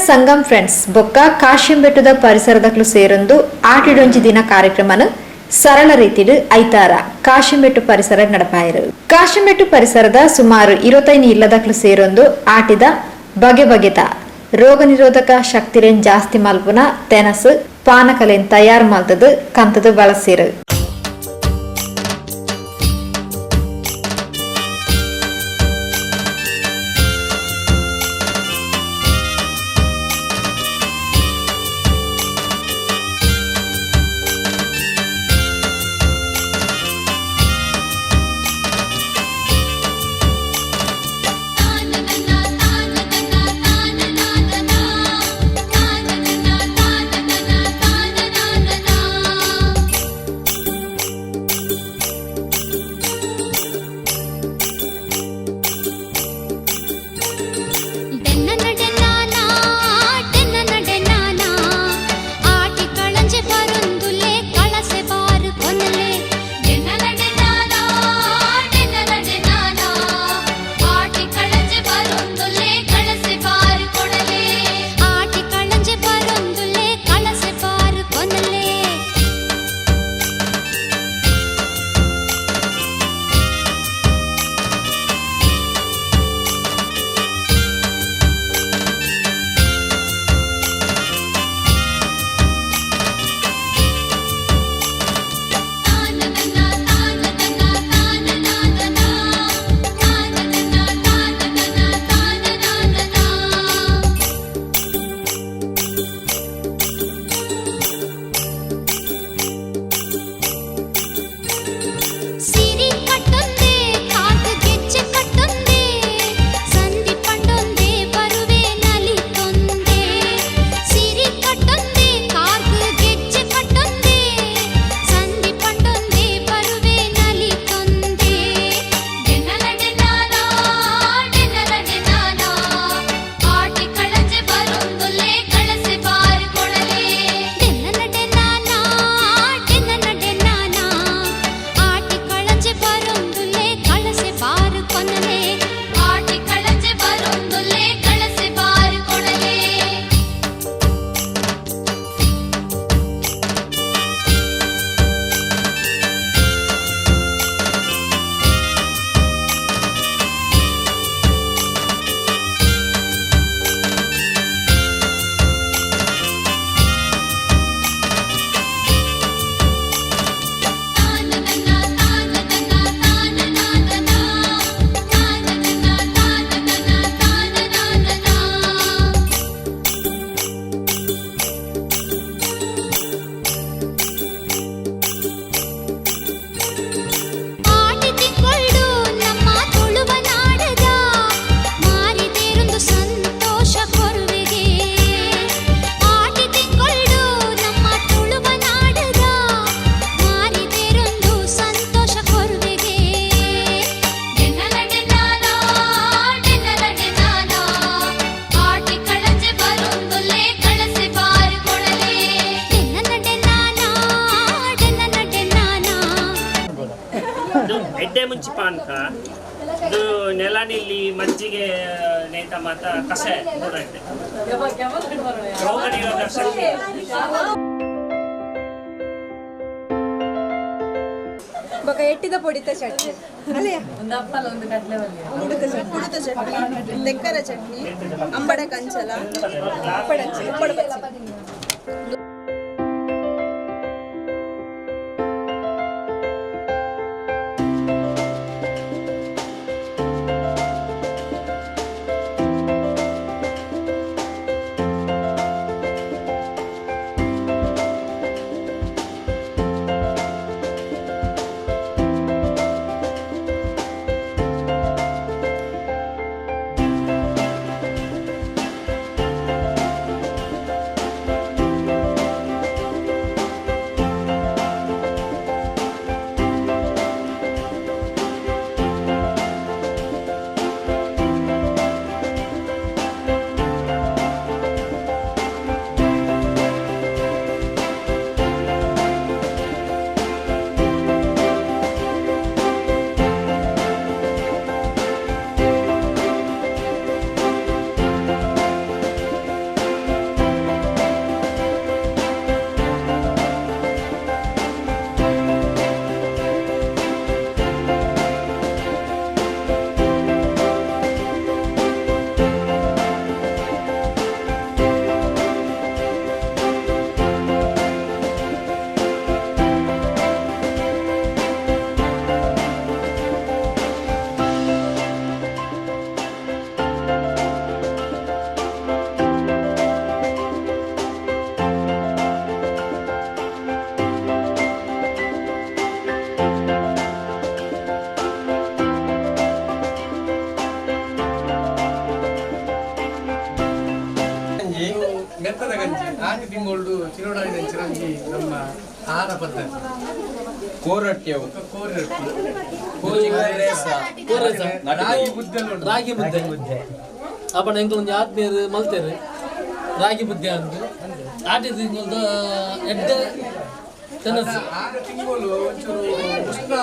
Sangam friends ಬೊಕ್ಕ ಕಾಶಿಂಬೆಟ್ಟುದ ಪರಿಸರದಕ್ಲು ಸೇರೊಂದು ಆಟಿಡೊಂಜಿ ದಿನ ಕಾರ್ಯಕ್ರಮನ್ ಸರಳ ರೀತಿಡ್ ಐತಾರ ಕಾಶಿಂಬೆಟ್ಟು ಪರಿಸರ ನಡಪಾಯರು. ಕಾಶಿಂಬೆಟ್ಟು ಪರಿಸರದ ಸುಮಾರು 25 ಇಲ್ಲದಕ್ಲು ಸೇರೊಂದು ಆಟಿದ ಬಗೆ ಬಗೆತ ರೋಗ ನಿರೋಧಕ ಶಕ್ತಿಲೆನ್ ಜಾಸ್ತಿ ಮಲ್ಪುನ ತೆನಸು ಪಾನಕಲೆನ್ ತಯಾರು ಮಲ್ತದು ಕಂತದು ಬಳಸಿರು. ಎಡ್ಡೆ ಮುಂಚಿ ಪಾನಕ. ಇದು ನೆಲನಿಲ್ಲಿ ಮಜ್ಜಿಗೆ ನೇತ ಮಾತ ಕಷಾಯ ಪೂರ ಎಡ್ಡೆ, ರೋಗ ನಿರೋಧಕ ಶಕ್ತಿ. ಬೊಕ ಎಟ್ಟಿದ ಪೊಡಿತ ಚಟ್ನಿ ಅಲ್ಲಯ್ಯ, ಕುಡುತ ಚಟ್ನಿ, ತೆಕ್ಕರ ಚಟ್ನಿ, ಅಂಬಡ ಕಂಚಲ, ಉಪ್ಪಡಚ್ಚಿ, ಉಪ್ಪಡ ಬಜ್ಜಿ. ತಿಂಗಳು ತಿನ್ನೋಡಾಯಿನ ಚಿರಂಜಿ ನಮ್ಮ ಆಹಾರ ಪದ್ಧತಿ. ಕೋರಟ್ಟಿಯವು. ಕೋರಿ ರೊಟ್ಟಿ. ಕೋರಸ. ರಾಗಿ ಮುದ್ದೆ ಎಲ್ಲ ಉಂಟು. ರಾಗಿ ಮುದ್ದೆ ಅಪ್ಪಣ ಎಂಕಲ್ ಒಂಜಿ ಆತ್ಮೀಯರು ಮಲ್ತೇರು ರಾಗಿ ಮುದ್ದೆ ಅಂದು ಆಟಿ ತಿಂಗಳದ ಎಡ್ಡೆ ತಿನಸು. ಆಗ ತಿಂಗಳು ಒಂಚೂರು ಉಷ್ಣ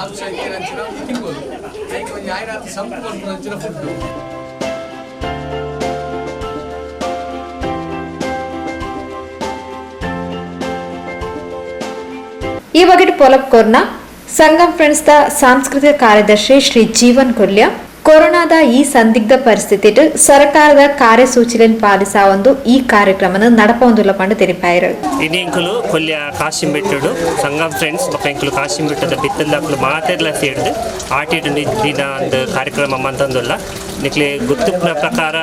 ಅಂಶ ಇತ್ತಿನಂಚಿನ ಒಂಜಿ ತಿಂಗಳು, ಐಕ್ ಒಂಜಿ ಆಯ್ರಾತ್ ಸಂಪು ಕೊರ್ಪುನಂಚಿನ ಫುಡ್. ಈ ಬಗ್ಗೆ ಪೊಲಬ್ ಕೊರ್ನ ಸಂಗಮ್ ಫ್ರೆಂಡ್ಸ್ the ಸಾಂಸ್ಕೃತಿಕ ಕಾರ್ಯದರ್ಶಿ ಶ್ರೀ ಜೀವನ್ ಕೊಲ್ಯ, ಕೊರೋನಾದ ಈ ಸಂದಿಗ್ಧ ಪರಿಸ್ಥಿತಿಟ್ ಸರ್ಕಾರದ ಕಾರ್ಯಸೂಚಿಗಳನ್ನು ಪಾಲಿಸಾವೊಂದು ಈ ಕಾರ್ಯಕ್ರಮನ ನಡಪೊಂದುಲ್ಲ ಪಂಡ ತೆರಿಪಾಯರು. ಇನಿ ಎಂಕುಲು ಕೊಲ್ಯ ಕಾಶಿಂಬೆಟ್ಟುಡು ಸಂಗಮ್ ಫ್ರೆಂಡ್ಸ್ ಬೊಕ್ಕ ಎಂಕುಲು ಕಾಶಿಂಬೆಟ್ಟದ ಬಿತ್ತಲ್ದಕುಲು ಮಾತೆರ್ಲ ಸೇರ್ದು ಆಟಿಡ್ ದಿನ ಒಂದು ಕಾರ್ಯಕ್ರಮ ಮಂತೊಂದುಲ್ಲ. ನಿಕ್ಲೆ ಗೊತ್ತುಪ್ಪುನ ಪ್ರಕಾರ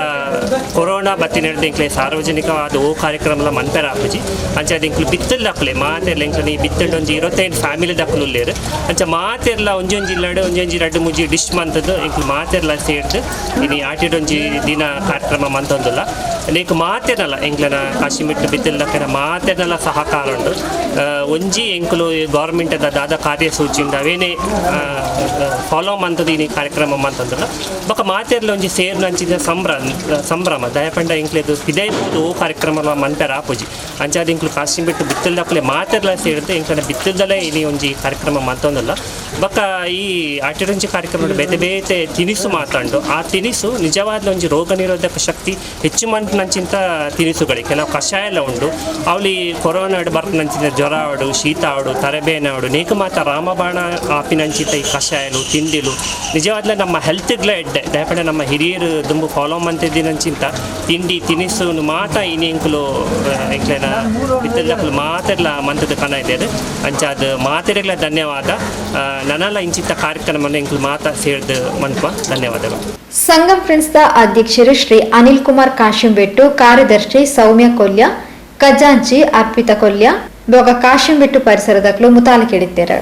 ಕೊರೋನಾ ಬತ್ತಿನೆಡ್ದ್ ಎಂಕ್ಲೆ ಸಾರ್ವಜನಿಕವಾದ ಓ ಕಾರ್ಯಕ್ರಮಲ ಮನ್ಪೆರ ಆಪುಜಿ. ಅಂಚಾದ್ ಎಂಕುಲು ಬಿತ್ತಲ್ದಕುಲೆ ಮಾತೆರ್ಲ ಎಂಕ್ಲೆ ಈ ಬಿತ್ತಲ್ಡ್ ಒಂಜಿ 25 ಫ್ಯಾಮಿಲಿ ದಕುಲು ಉಲ್ಲೆರ್. ಅಂಚ ಮಾತೆರ್ಲ ಒಂಜೊಂಜಿ ಇಲ್ಲಡ್ ಒಂಜೊಂಜಿ ರಡ್ಡ್ ಮೂಜಿ ಡಿಶ್ ಮಂತದ್ದು ಎಂಕುಲು ಮಾತೆರ್ಲ ಸೇರ್ದು ಇನಿ ಆಟಿಡ್ ಒಂಜಿ ದಿನ ಕಾರ್ಯಕ್ರಮ ಮಂತೊಂದುಲ್ಲ. ನೇಕ್ ಮಾತೆರ್ನಲ ಎಂಕ್ಲೆನ ಕಾಶಿಮೆಟ್ಟು ಬಿತ್ತಲ್ದಕ್ಲೆನ ಮಾತೆರ್ನಲ ಸಹಕಾರ ಉಂಡು. ಒಂಜಿ ಎಂಕುಲು ಗೌರ್ಮೆಂಟ್ ದಾದ ಕಾರ್ಯಸೂಚಿ ಉಂಡು ಅವೇನೇ ಫಾಲೋ ಮಂತದ್ದು ಇನಿ ಕಾರ್ಯಕ್ರಮ ಮಂತೊಂದುಲ್ಲ. ಬೊಕ್ಕ ಮಾತೆರ್ಲ ಒಂಜಿ ಸೇರ್ನಂಚಿನ ಸಂಭ್ರಮ ದಯಪಂಡ ಎಂಕ್ಲೆದು ಪಿದೈ ಪೋದು ಓ ಕಾರ್ಯಕ್ರಮ ಮನ್ಪೆರ ಆಪುಜಿ. ಅಂಚಾದ್ ಎಂಕುಲು ಕಾಶಿಮೆಟ್ಟು ಬಿತ್ತಲ್ದಕ್ಲೆ ಮಾತೆರ್ಲ ಸೇರ್ದು ಎಂಕ್ಲೆನ ಬಿತ್ತಲ್ದಲೇ ಇನಿ ಒಂಜಿ ಕಾರ್ಯಕ್ರಮ ಮಂತೊಂದುಲ್ಲ. ಬೊಕ್ಕ ಈ ಆಟಿಡೊಂಜಿ ಕಾರ್ಯಕ್ರಮ ಬೇತೆ ಬೇತೆ ತಿನಿಸು ಮಾತಾಂಡು ಆ ತಿನಿಸು ನಿಜವಾದ ಒಂಜಿ ರೋಗ ನಿರೋಧಕ ಶಕ್ತಿ ಹೆಚ್ಚು ಮನ್ಪುನಂಚಿಂತ ತಿನಿಸುಗಳು ಕೆಲವು ಕಷಾಯ ಎಲ್ಲ ಉಂಡು. ಅವಳಿ ಕೊರೋನಾ ಬರ್ಪುನಂಚಿನ ಜ್ವರ ಆವಡು, ಶೀತ ಆವಡು, ತರಬೇನೆ ಆವಡು, ನೇಕು ಮಾತ ರಾಮಬಾಣ ಆಪಿನಂಚಿತ ಈ ಕಷಾಯಲು ತಿಂಡಿಲು ನಿಜವಾದ್ಲ ನಮ್ಮ ಹೆಲ್ತ್ಗ್ಲ ಎಡ್ಡೆ. ದಯಪಂಡ ನಮ್ಮ ಹಿರಿಯರು ದುಂಬು ಫಾಲೋ ಮಂತಿದ್ದಿನಂಚಿಂತ ತಿಂಡಿ ತಿನಿಸು ಮಾತ ಇನಿ ಎಂಕುಲು ಎಂಕ್ಲೆನ ಬಿತ್ತಲ್ದಕುಲು ಮಾತೆರ್ಲ ಮಂತದ ಕನ ಇದ್ದೇವೆ. ಅಂಚಾದ್ ಮಾತೆರೆಗ್ಲ ಧನ್ಯವಾದ. ನನಲ ಇಂಚಿತ್ತ ಕಾರ್ಯಕ್ರಮವನ್ನು ಎಂಕುಲು ಮಾತ ಸೇರ್ದು ಮನ್ಪ ಧನ್ಯವಾದಗಳು. ಸಂಗಮ್ ಫ್ರೆಂಡ್ಸ್ the ಅಧ್ಯಕ್ಷರು ಶ್ರೀ ಅನಿಲ್ ಕುಮಾರ್ ಕಾಶಿಂಬೆಟ್ಟು, ಕಾರ್ಯದರ್ಶಿ ಸೌಮ್ಯ ಕೊಲ್ಯ, ಖಜಾಂಚಿ ಅರ್ಪಿತಾ ಕೊಲ್ಯ, ಬೊಕ ಕಾಶಿಂಬೆಟ್ಟು ಪರಿಸರದಕ್ಲು ಮುತಾಲಿಕೆಡಿತ್ತೇರು.